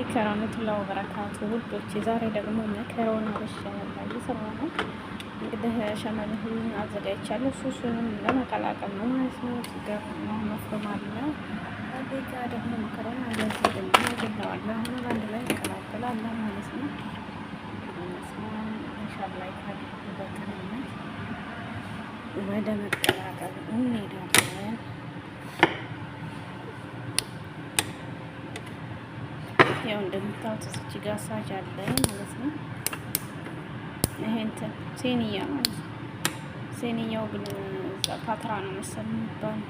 አለይኩም ወራህመቱላሂ ወበረካቱ ውዶች፣ ዛሬ ደግሞ መከሮና በሸመል እየሰራሁ ነው። እንግዲህ ሸመልሁን አዘጋጅቻለሁ። ሱሱንም ለመቀላቀል ነው ማለት ነው። እዚህ ጋር መፍሮም አለ፣ እዚህ ጋር ደግሞ መከሮና አለ፣ እዚህ ደግሞ ጀብለዋለ። አሁን አንድ ላይ እንቀላቀላለን ማለት ነው። ኢንሻአላህ በቅንነት ወደ መቀላቀል እንሄዳለን። ያው እንደምታዩት እዚች ጋር ሳጅ አለ ማለት ነው። ይሄ እንትን ሴንያ ማለት ነው። ሴንያው ግን እዛ ፓትራ ነው መሰል የሚባለው።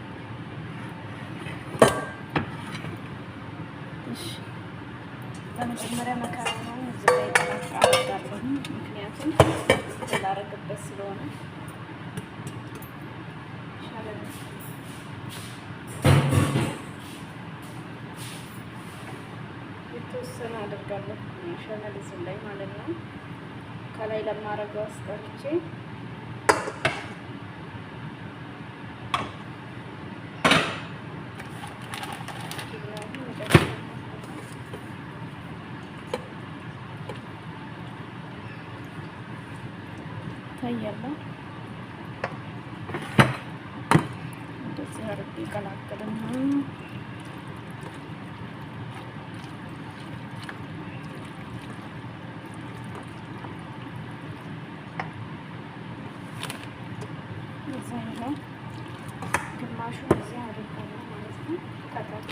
እሺ በመጀመሪያ መከረናውን እዚህ ላይ ጠራጣ አደርጋለሁ፣ ምክንያቱም ላረግበት ስለሆነ ይሻላል። የተወሰነ አደርጋለሁ ሸመል እዚህ ላይ ማለት ነው። ከላይ ለማረገው አስቀርቼ ታያለ። እንደዚህ አድርጌ ቀላቅልና እዛ ግማሹን እዚህ አድርጋለሁ ማለት ነው። ከታች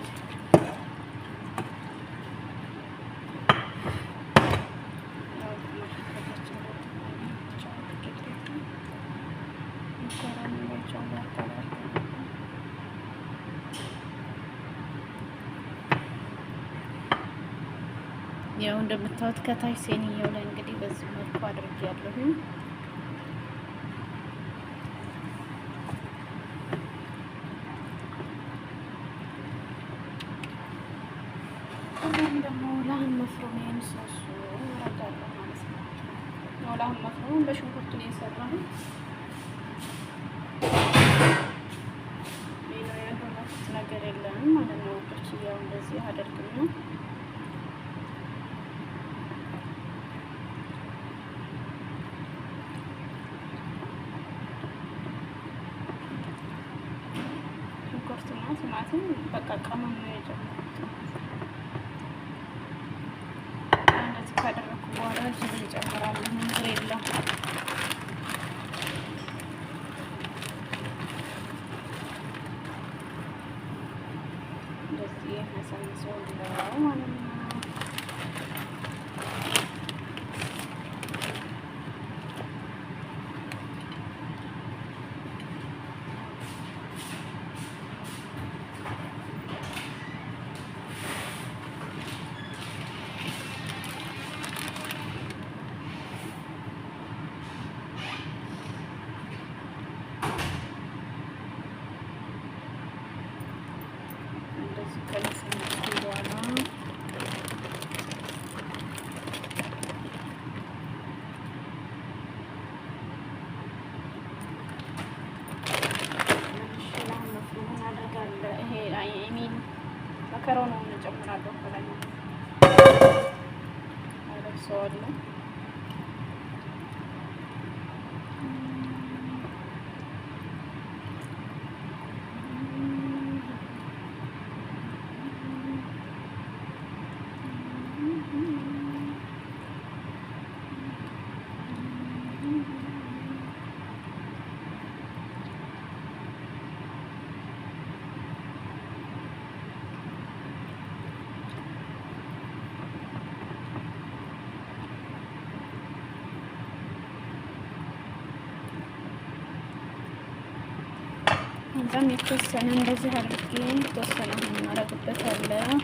ያው እንደምታዩት ከታች ሴንያው ላይ እንግዲህ በዚህ መልኩ አድርጌያለሁ። ከዛም ደግሞ لحم مفروم ን ሶሱ አደርጋለሁ ማለት ነው። ያው لحم مفروم በሽንኩርቱ ነው የሰራሁት። ሌላ ያደረኩት ነገር የለም ማለት ነው። ወጦች ያው እንደዚህ አደርግና ሽንኩርትና ቲማቲም በቃ ቅመም ነው የጨመርኩት ማለት ነው። እንደዚህ ካደረኩ በኋላ ጅብን እጨምራለሁ። ሞዝሬላ እንደዚህ አሳንሰዋለሁ ማለት ነው። እንደዚህ ከነሰነስኩ በኋላ አደርጋለሁ። ይሄ I mean መከሮናውን እጨምራለሁ ከላይ አለብሰዋለሁ። ከዛም የተወሰነ እንደዚህ አድርጌ የተወሰነ አሁን እናደርግበታለሁ።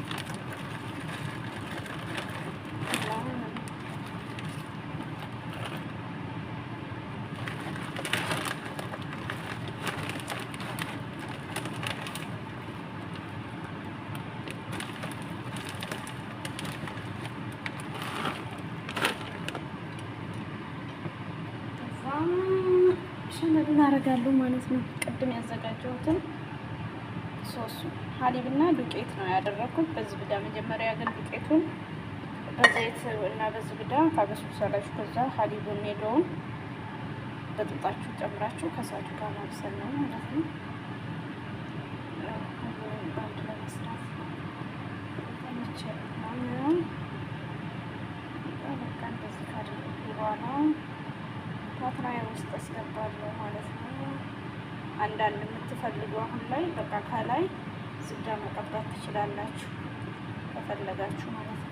ሸመሉን አደርጋለሁ ማለት ነው። ቅድም ያዘጋጀሁትን ሶሱ حليب ና ዱቄት ነው ያደረኩት። በዚህ ብዳ መጀመሪያ ግን ዱቄቱን በዘይት እና በ زبدة ታበስብሳላችሁ። ከዛ حليب ኒዶውን በጥብጣችሁ ጨምራችሁ ከእሳቱ ጋር ማብሰል ነው ማለት ነው። ሁሉንም በአንድ ለመስራት ተመቸ ነው። በቃ እንደዚህ ካደረኩ በኋላ ፓትራዬ ውስጥ አስገባለሁ ማለት ነው። አንዳንድ የምትፈልጉ አሁን ላይ በቃ ከላይ زبدة መቀባት ትችላላችሁ ከፈለጋችሁ ማለት ነው።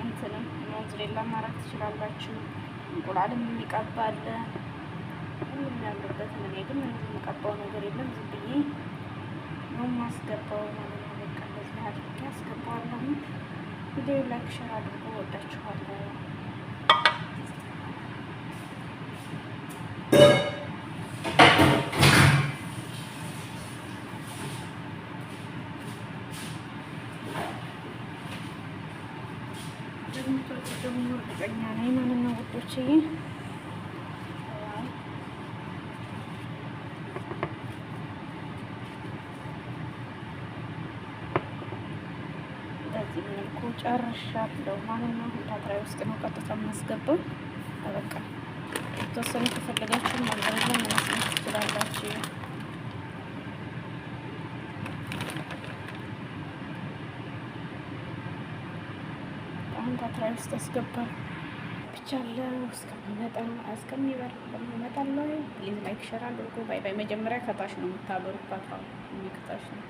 እንትንም ሞዝሬላ ማድረግ ትችላላችሁ። እንቁላልም የሚቀባ አለ። ሁሉም ያሉበት። እኔ ግን ምንም የሚቀባው ነገር የለም። ዝም ብዬ ነው የማስገባው ማለት ነው። በቃ እንደዚህ አድርጌ አስገባዋለሁ። ቪዲዮ like፣ share አድርጎ ወዳችኋለሁ። እንደምትወዱ ደግሞ እርግጠኛ ነኝ ማለት ነው ውዶችዬ። በዚህ መልኩ ጨርሻለሁ ማለት ነው። ታትራይ ውስጥ ነው ቀጥታ የማስገባው። በቃ የተወሰነ ከፈለጋችሁ ማንበረላ መነስነት ትችላላችሁ። አሁን ታትራይ ውስጥ አስገባል ብቻለሁ። እስከሚመጣ እስከሚበር እመጣለሁ። Please like share አድርጉ። Bye bye። መጀመሪያ ከታች ነው የምታበሩት። ፓትራው ከታች ነው።